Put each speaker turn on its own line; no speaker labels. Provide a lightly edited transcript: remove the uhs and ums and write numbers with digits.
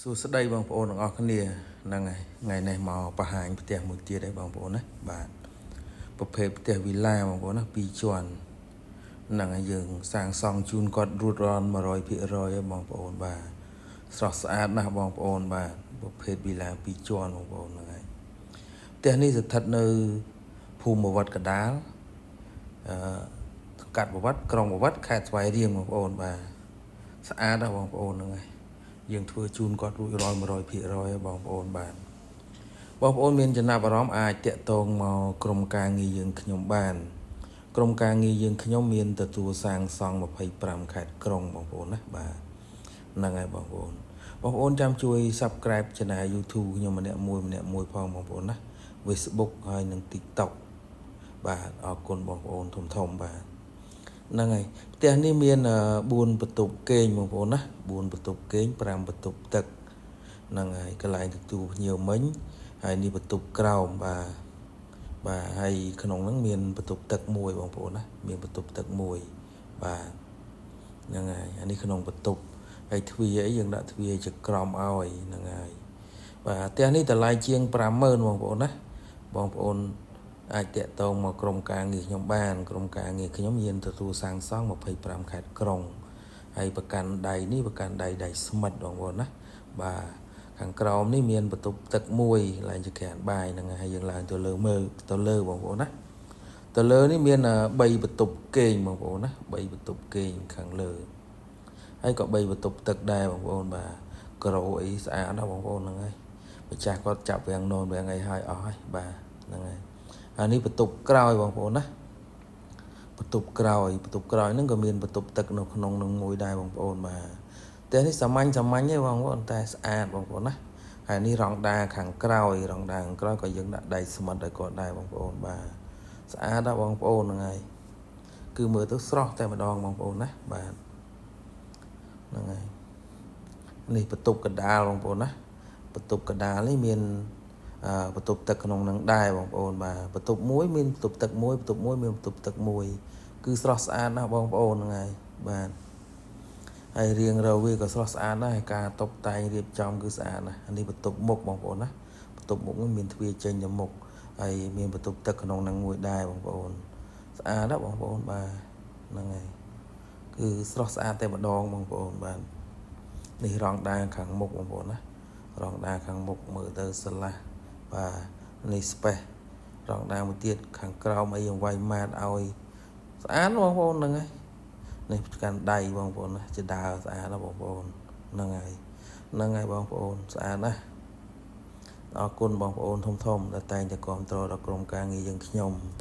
សួស្តីបងប្អូនទាំងអស់គ្នាហ្នឹងហើយថ្ងៃនេះមកបង្ហាញផ្ទះមួយទៀតឯងបងប្អូនណាបាទប្រភេទផ្ទះវីឡាបងប្អូនណាពីរជាន់ហ្នឹងហើយយើងសាងសង់ជូនគាត់រួចរាល់100%ហើយបងប្អូនបាទស្រស់ស្អាតណាស់បងប្អូនបាទប្រភេទវីឡាពីរជាន់បងប្អូនហ្នឹងហើយផ្ទះនេះស្ថិតនៅភូមិវត្តកដាលអឺសង្កាត់វត្តក្រុងវត្តខេត្តស្វាយរៀងបងប្អូនបាទស្អាតណាស់បងប្អូនហ្នឹងហើយ យើងធ្វើជូនគាត់រួចរាល់100%ហើយបងប្អូនបាទបងប្អូនមានចំណាប់អារម្មណ៍អាចតាក់ទងមកក្រុមការងារយើងខ្ញុំបាន ក្រុមការងារយើងខ្ញុំមានទទួលសាងសង់25ខេត្តក្រុងបងប្អូនណាបាទហ្នឹងហើយបងប្អូនបងប្អូនចាំជួយ Subscribe Channel YouTube ខ្ញុំម្នាក់មួយម្នាក់មួយផងបងប្អូនណា Facebook ហើយនិង TikTok បាទអរគុណបងប្អូនធំធំបាទ ហ្នឹងហើយផ្ទះនេះមាន4បន្ទប់គេងបងប្អូនណា4បន្ទប់គេង5បន្ទប់ទឹកហ្នឹងហើយកន្លែងទទួលភ្ញៀវមិញហើយនេះបន្ទប់ក្រោមបាទបាទហើយក្នុងហ្នឹងមានបន្ទប់ទឹកមួយបងប្អូនណាមានបន្ទប់ទឹកមួយបាទហ្នឹងហើយអានេះក្នុងបន្ទប់ហើយទ្វារអីយើងដាក់ទ្វារជាក្រមឲ្យហ្នឹងហើយបាទផ្ទះនេះតម្លៃជាង50000បងប្អូនណាបងប្អូន អាចតាក់ទងមកក្រុមការងារខ្ញុំបានក្រុមការងារខ្ញុំមានទទួលសាងសង់25ខេត្តក្រុងហើយប្រកាន់ដៃនេះប្រកាន់ដៃដៃស្មិតបងប្អូនណាបាទខាងក្រោមនេះមានបន្ទប់ទឹកមួយកន្លែងចក្រានបាយហ្នឹងហើយយើងឡើងទៅលើមើលទៅលើបងប្អូនណាទៅលើនេះមាន3បន្ទប់គេងបងប្អូនណា3បន្ទប់គេងខាងលើហើយក៏3បន្ទប់ទឹកដែរបងប្អូនបាទក្រូអីស្អាតណាស់បងប្អូនហ្នឹងហើយម្ចាស់គាត់ចាប់វាំងននវាំងអីហើយអស់ហើយបាទហ្នឹងហើយ អានេះបន្ទប់ក្រោយបងប្អូនណាបន្ទប់ក្រោយបន្ទប់ក្រោយហ្នឹងក៏មានបន្ទប់ទឹកនៅក្នុងនឹងមួយដែរបងប្អូនបាទផ្ទះនេះសាមញ្ញសាមញ្ញទេបងប្អូនតែស្អាតបងប្អូនណាហើយនេះរងដាខាងក្រោយរងដាខាងក្រោយក៏យើងដាក់ដៃស្មិតឲ្យគាត់ដែរបងប្អូនបាទស្អាតណាស់បងប្អូនហ្នឹងហើយគឺមើលទៅស្រស់តែម្ដងបងប្អូនណាបាទហ្នឹងហើយនេះបន្ទប់កដាលបងប្អូនណាបន្ទប់កដាលនេះមាន អឺបន្ទប់ទឹកក្នុងនឹងដែរបងប្អូនបាទបន្ទប់មួយមានបន្ទប់ទឹកមួយបន្ទប់មួយមានបន្ទប់ទឹកមួយគឺស្រស់ស្អាតណាស់បងប្អូនហ្នឹងហើយបាទហើយរៀងរវាក៏ស្រស់ស្អាតដែរការតុបតែងរៀបចំគឺស្អាតណាស់អានេះបន្ទប់មុខបងប្អូនណាបន្ទប់មុខនេះមានទ្វារចេញទៅមុខហើយមានបន្ទប់ទឹកក្នុងនឹងមួយដែរបងប្អូនស្អាតណាស់បងប្អូនបាទហ្នឹងហើយគឺស្រស់ស្អាតតែម្ដងបងប្អូនបាទនេះរងដាខាងមុខបងប្អូនណារងដាខាងមុខមើលទៅស្រឡះ បាទនេះ space រងដាមួយទៀតខាងក្រោមអីយើងវាយម៉ាតឲ្យស្អាតបងប្អូនហ្នឹងហើយនេះកាន់ដៃបងប្អូនណាជាដើរស្អាតណាស់បងប្អូនហ្នឹងហើយហ្នឹងហើយបងប្អូនស្អាតណាស់អរគុណបងប្អូនធំធំដែលតែងតែគ្រប់គ្រងដល់ក្រុមការងារយើងខ្ញុំ។